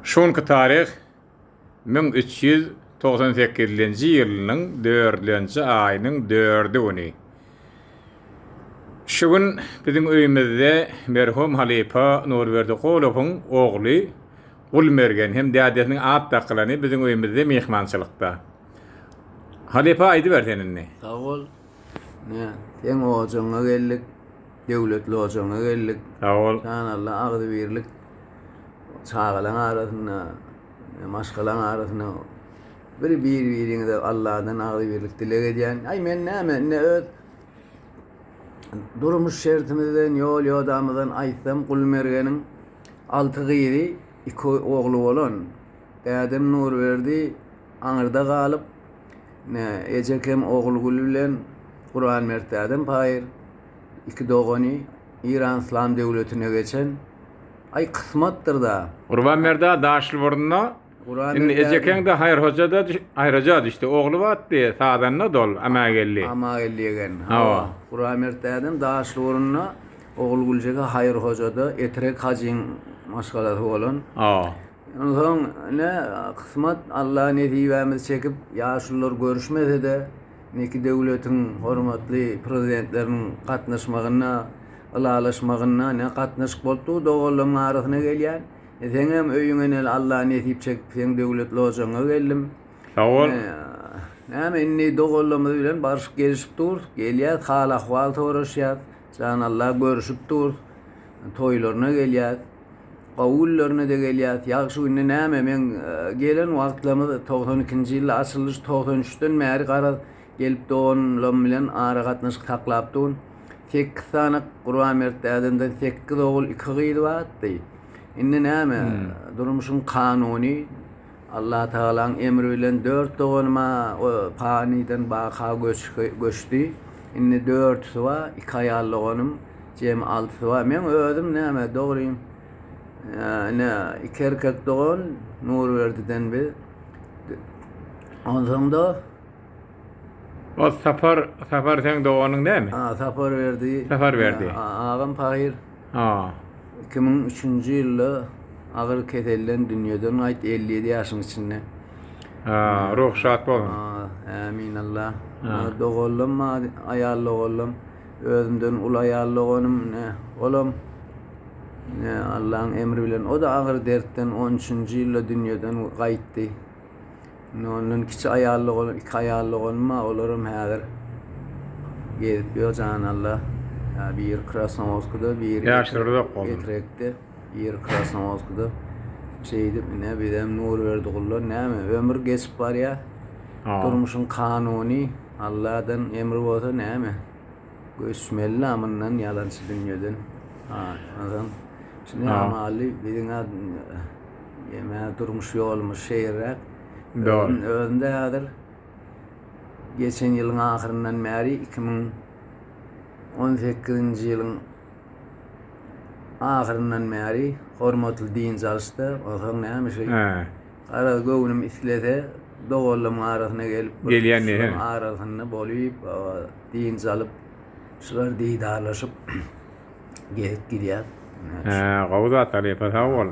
Şu günki taryh 1398-nji ýylynyň dördlenji aýynyň dördi güni. Şu gün biziň öýümizde merhum halypa Nurberdi Gulowyň ogly Gulmergen hem dädesiniň at dakylany biziň öýümizde myhmançylykda. Halypa aýdyber sen indi. Sag bol. Ine, seň ojagyňa geldik. Döwletli ojagyňa geldik. Sag bol. Jan Alla agzybirlik çagalaň arasynda, maşgalaň arasynda bir bir-biriňize Alladan agzybirlik dileg edýän. Aý men näme indi öz durmuş şertimizden, ýol-ýodamyzdan aýtsam Gulmergeniň alty gyzy, iki ogly bolan. Dädem Nurberdi aňyrda galyp, ine, ejekem Ogulgül bilen Gurbanmert dädem paýyr, iki dogany Eýran Yslam döwletine geçen. Aý, kysmatdyr-da. Gurbanmerd-ä Daşlyburunda, indi ejekeň-de Haýyrhoja-da Haýyrhoja düşdi. Ogly batdy, sazanda-da ol, Amageldi. Amageldi ýegen. Hawa. Gurbanmert dädem Daşlyburunda, Ogulgüljeke Haýyrhojada, Etrek hajyň maşgalasy bolan. Hawa. Onsoň ine, kysmat Alla nesibämizi çekip, ýaşulular görüşmese-de, iki döwletiň hormatly Prezidentleriniň gatnaşmagynda, ylalaşmagynda ine, gatnaşyk bolup dur, doganlaryň arasyna gelýän. E, seňem öýüňe ine, Alla nesip çekip, seň döwletli ojagyňa geldim. Sag bol. Näme, indi doganlarymyz bilen barşyp-gelişip durus, gelýäs, hal-ahwal soraşýas, jan Alla görüşip durus, toýlaryna gelýäs. Gowy günlerine-de gelýäs, ýagşy günde näme, meň gelen wagtlarymyz 92-nji ýylda açylyş, 93-den bäri garaz gelip doganlarym bilen aragatnaşyk saklap durun. Sekiz sany Gurbanberdi dädemden sekiz ogul, iki gyz bardy. Indi näme, durmuşyň kanuny, Allatagalaň emri bilen dört doganym-a panydan baka göçdi. Indi dördüsi bar, iki aýal doganym, jemi altysy bar. Meň özüm näme, dogry, ine, iki erkek dogan, Nurberdiden biz. Onsoň-da. O Sapar, Sapar seň doganyň dälmi? Ha, Saparberdi. Saparberdi. Agam pahyr. Ha. 2003-nji ýylda agyr keselden dünýeden gaýtdy, 57 ýaşyň içinde. Ha, ruh şat bolsun. Ha, ämin Allah. Doganlam bar, aýal doganlam. Özümden uly aýal doganym, ine, olam ine, Allaň emri bilen, o-da agyr dertden 13-nji ýylda dünýeden gaýtdy. Indi ondan kiçi aýal dogan, iki aýal doganym bar, olaram häzir gezip ýör jan Alla. Biri Krasnowodskda, biri Ýaşlary uzak bolsun. Etrekde, biri Krasnowodskda. Şeýdip ine bizem Nurberdi gullar näme ömür geçip barýar. Durmuşyň kanuny Alladan emri bolsa näme. Göçmeli mundan ýalançy dünýeden. Ha, onsoň şuny amaly biziň ýeme durmuş ýolumyz şeýleräk. Dogry. Özüm-de häzir geçen ýylyň ahyryndan bäri 2018-nji ýylyň ahyryndan bäri hormatly dynç alyşda, onsoň näme şeý. Garaz göwnüm islese doganlarymyň arasyna gelip bir Gelýän diýsene. şularyň arasynda bolyp dynç alyp şular didarlaşyp gezip gidýäs. Hä, gowy zat halypa sag bol. Hawa.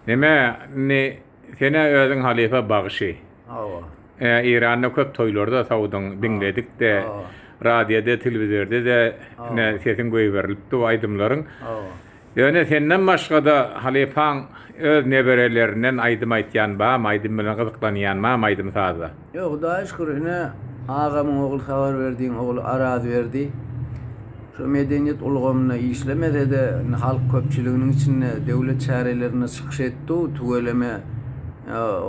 Neme indi senä özüň halypa bagşy. Hawa. Ä, Eýranda köp toýlarda sawdyň diňledik-de, Hawa. radioda, telewizorda-da Hawa. ine sesiň goýberilipdi bu aýdymlaryň. Hawa. Ýöne senden başga-da halypaň öz neberelerinden aýdym aýtýan barmy, aýdym bilen gyzyklanýan barmy aýdym-saza? Ýok, Hudaýa şükür, ine, agamyň ogly Saparberdiň ogly Arazberdi şu medeniýet ulgamynda işlemese-de, indi halk köpçüliginiň içinde, döwlet çärelerinde çykyş etdi, tüweleme,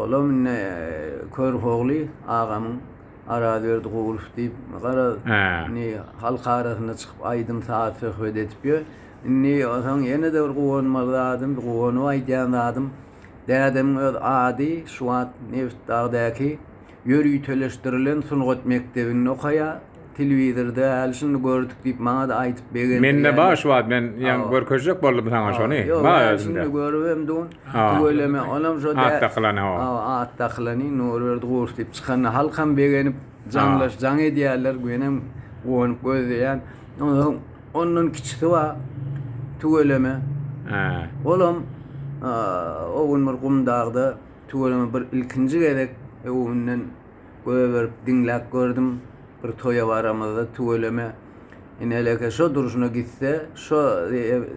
olam indi körpe ogly agamyň Arazberdi Gulow diýip, garaz, indi halk arasynda çykyp aýdym-saz söhbet edip ýör. Indi onsoň ýene-de bir guwanmaly zadym, guwanyp aýdýan zadym, dädemiň öz ady şu wagt Nebitdagdaky ýöriteleşdirilen sungat mekdebinde okaýar. Telewizorda häli şuny gördük diýip maňa-da aýdyp begendirýärler. Mende bar şu wagt men ýaňy görkezjek boldum saňa şony. Ýok, häli şuny görübem dun. Tüweleme, onam şo At dakylany ho. Hawa, at dakylany Nurberdi Gurow diýip çykanda halkam begenip jaňlaş jaň edýärler, menem guwanyp gözleýän. Onsoň Ondan kiçisi bar. Tüweleme. Hä. Olam. O gün bir Gumdagda tüweleme bir ilkinji gezek öwünden göberip diňläp gördüm. Bir toýa baramyzda tüweleme ineleke şo durşuna gitse, şo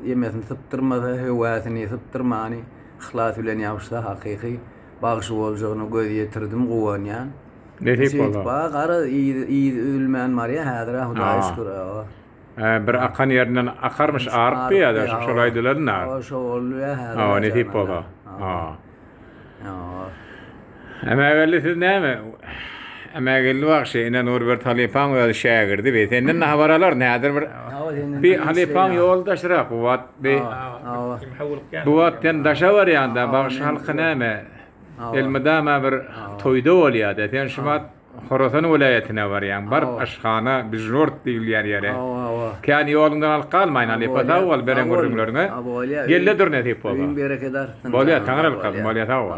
ýemesini sypdyrmasa, höwäsini sypdyrmany yhlas bilen ýapyşsa hakyky bagşy boljagyna göz ýetirdim, guwanýan. Nesip bolsa. Şeýdip garaz yz üzülmän barýar häzir-ä Hudaýa şükür. Bir akan ýerinden akarmyş aryk diýýärler, şo şol aýdylan-da. Hawa, şo boldy ýa häzir. Hawa, nesip bolsa. Hawa. Ämägeldi siz näme? Ämägeldi bagşy, ine Nurberdi halypaň özi şägirdi bi. Senden habar alaryn häzir bir. Bi halypaň ýoldaşyrak bu wagt bi. Bu wagt sen daşa barýaň-da, bagşy halky näme? Elmydama bir toýda bolýar-da. Sen şu wagt Horasan welaýatyna barýaň. Baryp aşhana, Bijnort diýilýän ýere. Kän ýoluňdan alyp galmaýyn, halypa sag bol beren gürrüňleriňe. Gelde dur nesip bolsa. Öýüň berekedi artsyn. Bolýar, Taňryýalkasyn, bolýar sag bol.